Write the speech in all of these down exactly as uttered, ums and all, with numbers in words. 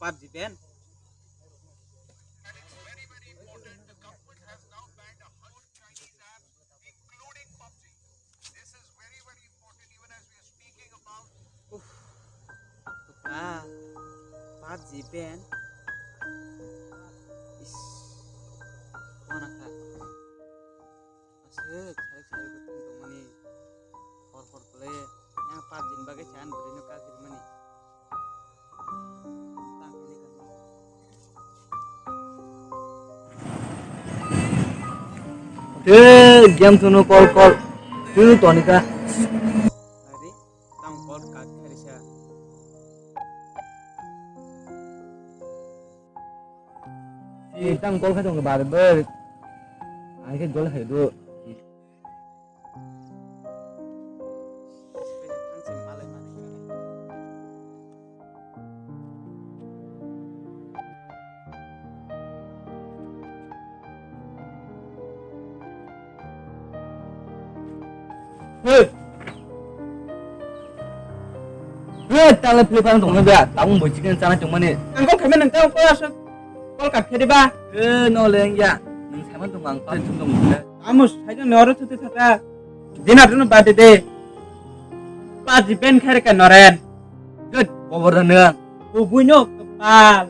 PUBG ban. Uff, kwtal, PUBG ban. Is, mana kha? Aswk, sarik sarik bo thung tongmani. Hor hor kwlai, yang PUBG ni bagwi chan bwrwino kak rimani. Tei game sunu call call. Tu tonika. Ari, tang call cut kharisa. Si tang call khatung bar bar. Ai ke gol hai do. Hey! Hey, tala philip ang tongna ba, tabung bo chicken chana tongmani. Ang kol khamen nang tang ko asa. Kol ka phedi ba. Eh, no leng ya. Nang saman tong ang pa chung tong. Amo saijang noro thuti thata. Dina rino bade de. PUBG ban khaire ka noren. Good, power da nang. Ubui no kepal.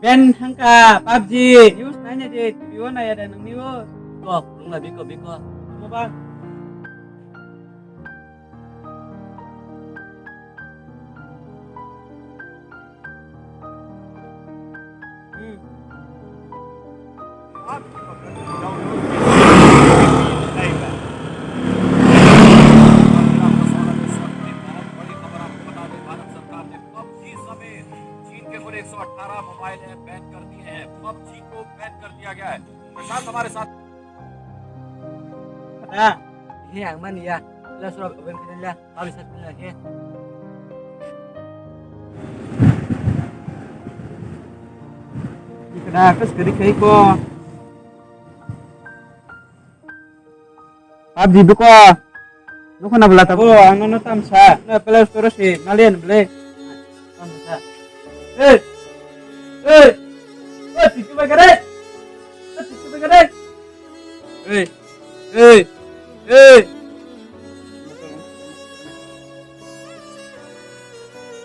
Ban thangka PUBG. News nai nai de, T V o nai de nang news. Ko, rung la biko biko. Mo ba. He, ang mani ya. Ila sura open khaina lia, publish khaina he. Kada kas kadi khai ko. PUBG biko. Nukho na bwla tabo. Ang no tamsa. Na Play Store si nalian ble. Tamsa. Hey. Hey. Hey, titu bagare. Hey, titu bagare. Hey. Hey. Hey.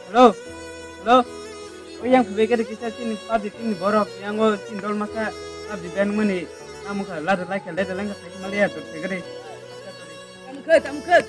Hello. Hello. Oi yang phai kari kisa chini PUBG team ni borok yango chini dol masa PUBG ban mani. Amo kha ladder lai kha ladder lai kha sai mali ya dor sai kari. Tamkhai, tamkhai.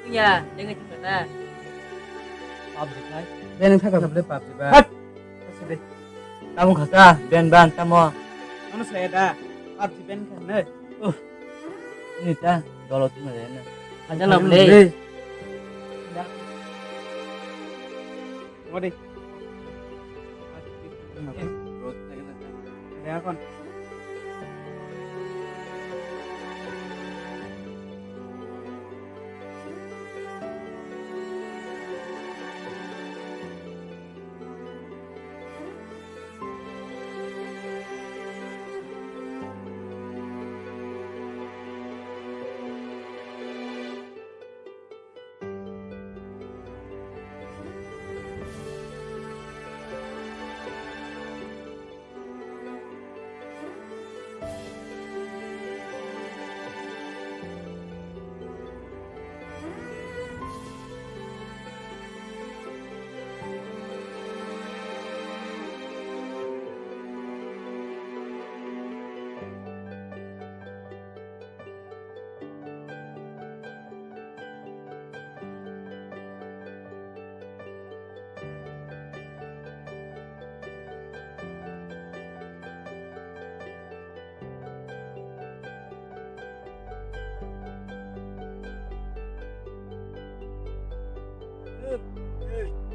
Ya, jangan cerita. PUBG khai. Ben thaka bole PUBG ba. Hat. Asli. Tamo khaka, ben ban tamo. Ano saya da. PUBG ban kan ne. Uh. Ini ta dolot mana ya. Aja lah bole. Bole. Ngodi. Reakon.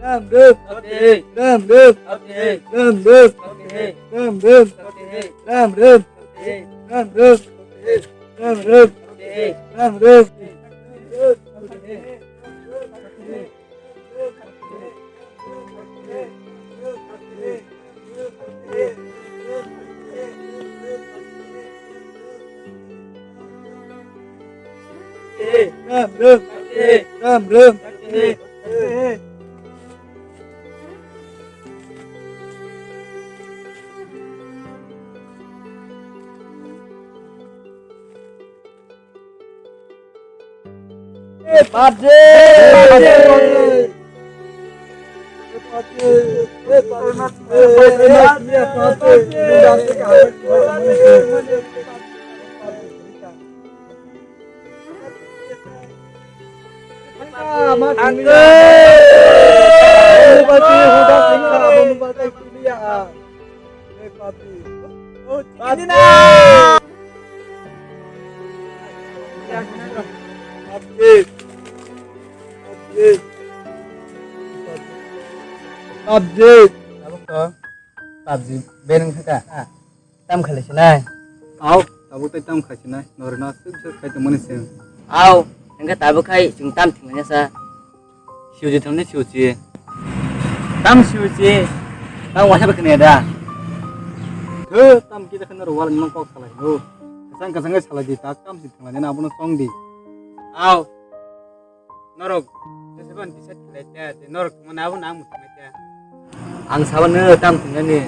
Ram ram. Ram ram. Ram ram. Ram ram. Ram ram. Ram ram. Ram ram. Ram ram. Ram ram. Ram ram. Ram ram. Ram ram. PUBG. Tabuk to PUBG ban wngkha ka? Tam khalai sinai. Au, tabuk tai tam khai sinai. Norino suk suk khai tongmani se. Au, hingke tabuk khai chwng tam thwnglainasa. Siuji thangni siuji. Tam siuji. Tam waisa ba khne da. He, tam kisa khne ro wal nang kok salai no. Kasang kasang salai di tak tam si thanglainani abono song di. Au. Norok jeseban decide khlai ta, tei norok thwngmani abono ang muchungnai ta. Ang sabano tam thwngnani.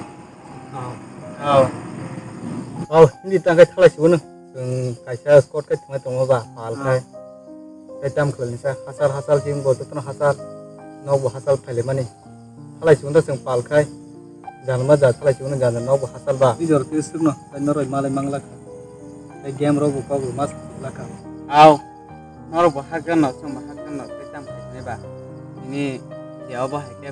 Oh. Oh. Oh, hindi tang khai thalai sibano. Chwng kaisa squad khai thwngnai tongo ba, pal khai. Tei tam khlainisa, hachal hachal chwng bo jotono hachal. Nokbo hachal phailaimani. Halai chukno chwng pal khai. Janma ja halai chukno jana nokbo hachal ba. Bidor khe swkno, tei noroi malai manglak. Tei game rokbo kokbo mas lakha. Au. Norokbo hakhe no, chwngbo hakhe no, tei tam khai ba. Tini je obo hai khe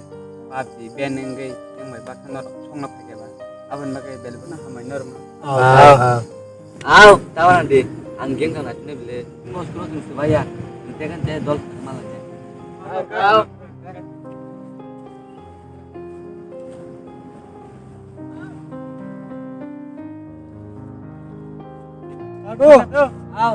PUBG ban wngwi, chwng bai bakha norok songna phai khe ba. Aboni bagwi belai bono hambai norma. Au. Au. Au, tawana di. Ang game kana sini bile. Bos kuro sing sebaya. Ente kan te dol sama lagi. Au. Aduh. Au.